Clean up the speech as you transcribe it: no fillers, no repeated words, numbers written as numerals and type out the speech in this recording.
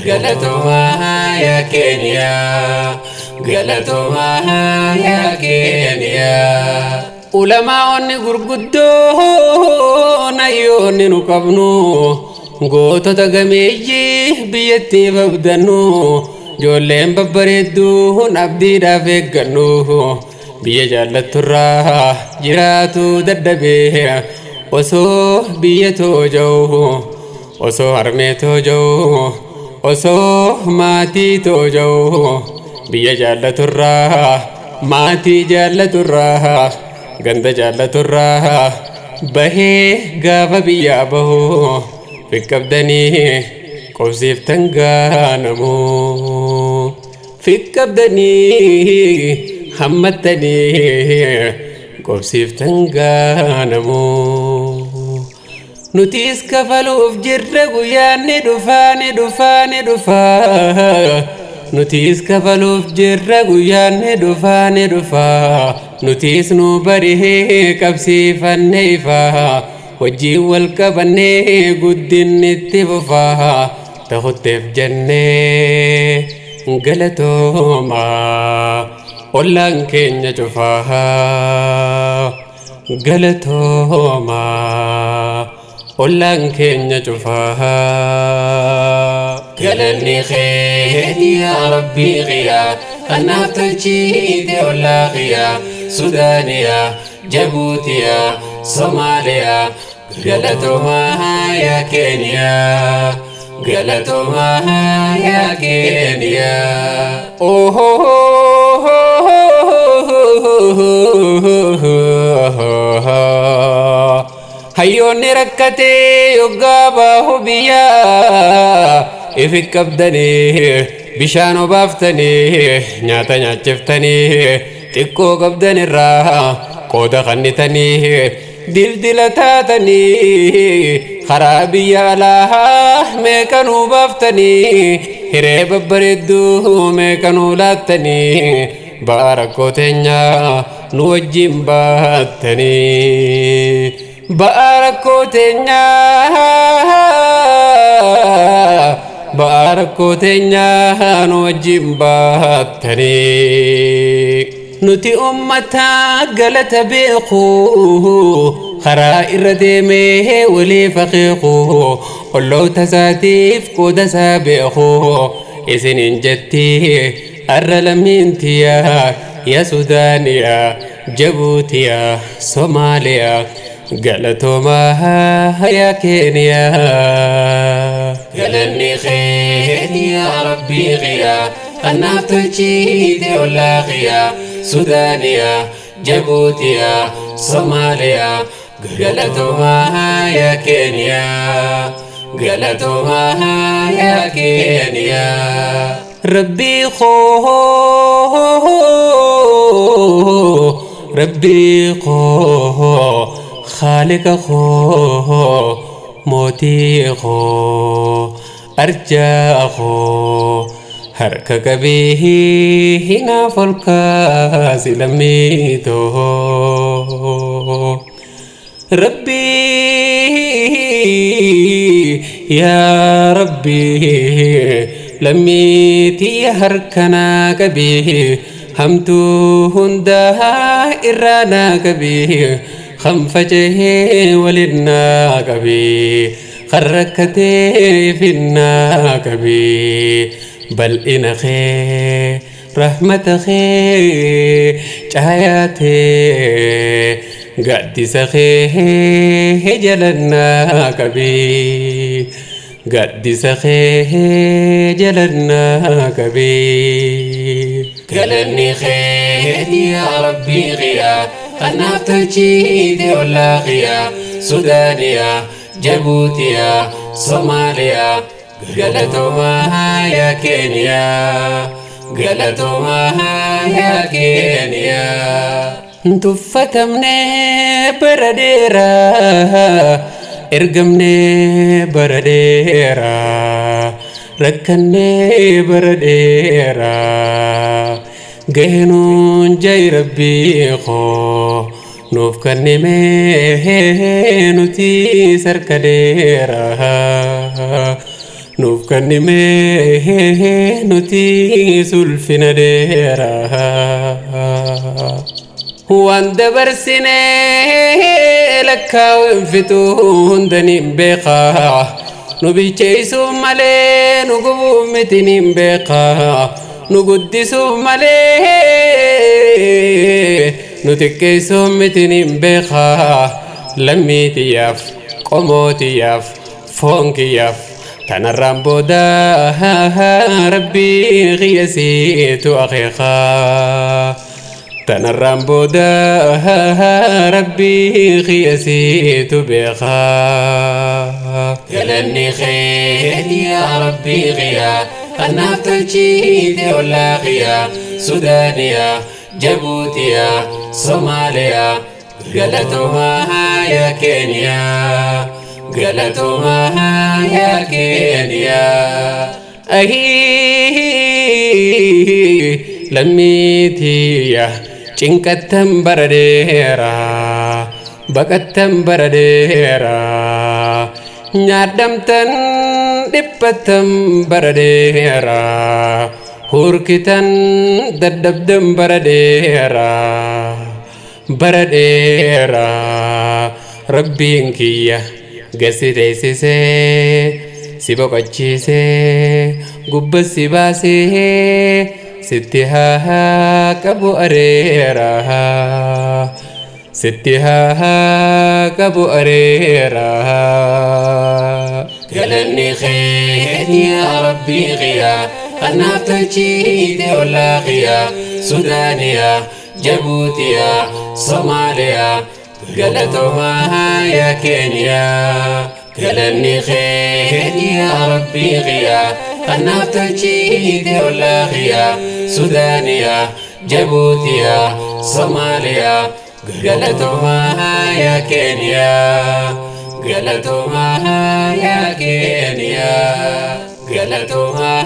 Galatoomaa yaa Keeniyaa, galatoomaa yaa Keeniyaa. Ulamaa'onni gurguddoon hayyoonni nu qabnu, gootota gameeyyii biyyattiif abdannu, ijoolleen babbareedduun abdiidhaaf eeggannu, biyya jaallatturraa jiraatu dadhabee, osoo biyya tooja'u, osoo harmee tooja'u, osoo maatii tooja'u, biyya jaallaturraa, maatii jaallaturraa, ganda jaallaturraa bahee gaafa biyyaa bahu, fiqqabdanii qobsiiftan gaanamu, fiqqabdanii hammattanii qobsiiftan gaanamu. Nutis kafaluuf jirra, guyyaan ni dhufaa, ni dhufaa, ni dhufaa. Nutis kafaluuf jirra, guyyaan ni dhufaa, ni dhufaa. Nutis nu barihee qabsiifanne ifaa, wajjiin wal qabannee guddinni itti fufaa. Ta'utteef jennee galatooma ollaan keenya cufaa, galatooma ollaan keenya cufaa. Galanni keeti yaa Rabbii qiyyaa, kanaaf tolchiite ollaa qiyyaa, Sudaaniyaa, Jabuutiyaa, Somaaliyaa. Galatoomaa yaa Keeniyaa, galatoomaa yaa Keeniyaa. Hayyoonni rakkatee yoggaa baahu biyyaa, ifi qabdanii bishaan obaaftanii, nyaata nyaachiftanii, xiqqoo qabdanirraa qooda kannitanii, dildila taatanii, karaa biyya alaa meeqanuu baaftanii, hiree babbareedduu meeqanuu laattanii, ba'aa rakkoo teenyaa nu wajjin baattanii, ba'aa rakkoo teenyaa, ba'aa rakkoo teenyaa nu wajjin baattanii. Nuti ummata galata beeku, karaa irra deemee waliif akeeku, olloota isaatiif qooda isaa beeku isiniin jetti arra lammiin tiyyaa, yaa Sudaaniyaa, Jabuutiyaa, Somaaliyaa, galatoomaa yaa Keeniyaa. Galanni keeti yaa Rabbii qiyyaa, kanaaf tolchiite ollaa qiyyaa, Sudaaniyaa, Jabuutiyaa, Somaaliyaa. Galatoomaa yaa Keeniyaa, galatoomaa yaa Keeniyaa. Rabbii koo, Rabbii koo, Khaaliqa koo, mootii koo, arjaa koo, harka qabii naaf ol kaasi lammii too. Rabbii, yaa Rabbii, lammii tiyya harka naa qabii, hamtuu hundaa irraa naa qabii, kan faca'ee waliin naa qabii, kan rakkatee finnaa qabii, bal'ina kee, rahmata kee, caayaatee, gaaddisa kee jalannaa qabii, gaaddisa kee jalannaa qabii. Galanni keeti yaa Rabbii qiyyaa, kanaaf tolchiite ollaa qiyyaa, Sudaaniyaa, Jabuutiyaa, Somaaliyaa. Galatoomaa yaa Keeniyaa, galatoomaa yaa Keeniyaa. Tuffatamnee bara dheeraa, ergamnee bara dheeraa, rakkannee bara dheeraa, gaheenuun jayi Rabbii koo nuuf kennimee nuti sarka dheeraa. Nuuf kennimee nuti sulfina dheeraa. Waan dabarsinee lakkaa'u hin fixu hunda ni beekaa. Nu bilcheessuuf malee nu gubuuf miti ni beekaa. Nu guddisuuf malee nu xiqqeessuuf miti ni beekaa. Lammii xiyyaaf qomoo xiyyaaf foon kiyyaaf tanarraan booda rabbii kiyyasiitu akeekaa. Tanarraan booda rabbii kiyyasiitu beekaa. Galanni keeti yaa rabbii kiyyaa kanaaf tolchiite ollaa kiyyaa Sudaaniyaa Jabuutiyaa Somaaliyaa galatoomaa yaa Keeniyaa galatoomaa yaa Keeniyaa. Ahii lammiitiyya cinqattan bara dheeraa baqattan bara dheeraa nyaadhamtan dhiphattan bara dheeraa hurkitan dadhabdan bara dheeraa bara dheeraa rabbiin kiyya gasi teessisee si boqochiisee gubbas si baasee sitti haa qabu areera sitti haa qabu areera. Galanni keeti yaa rabbii kiyyaa kanaaf tolchiite ollaa kiyyaa Sudaaniyaa Jabuutiyaa Somaaliyaa galatoomaa yaa Keeniyaa. Galanni keeti yaa rabbii kiyyaa kanaaf tolchiite ollaa kiyyaa Sudaaniyaa Jabuutiyaa Somaaliyaa galatoomaa yaa Keeniyaa. Galatoomaa yaa Keeniyaa. Galatoomaa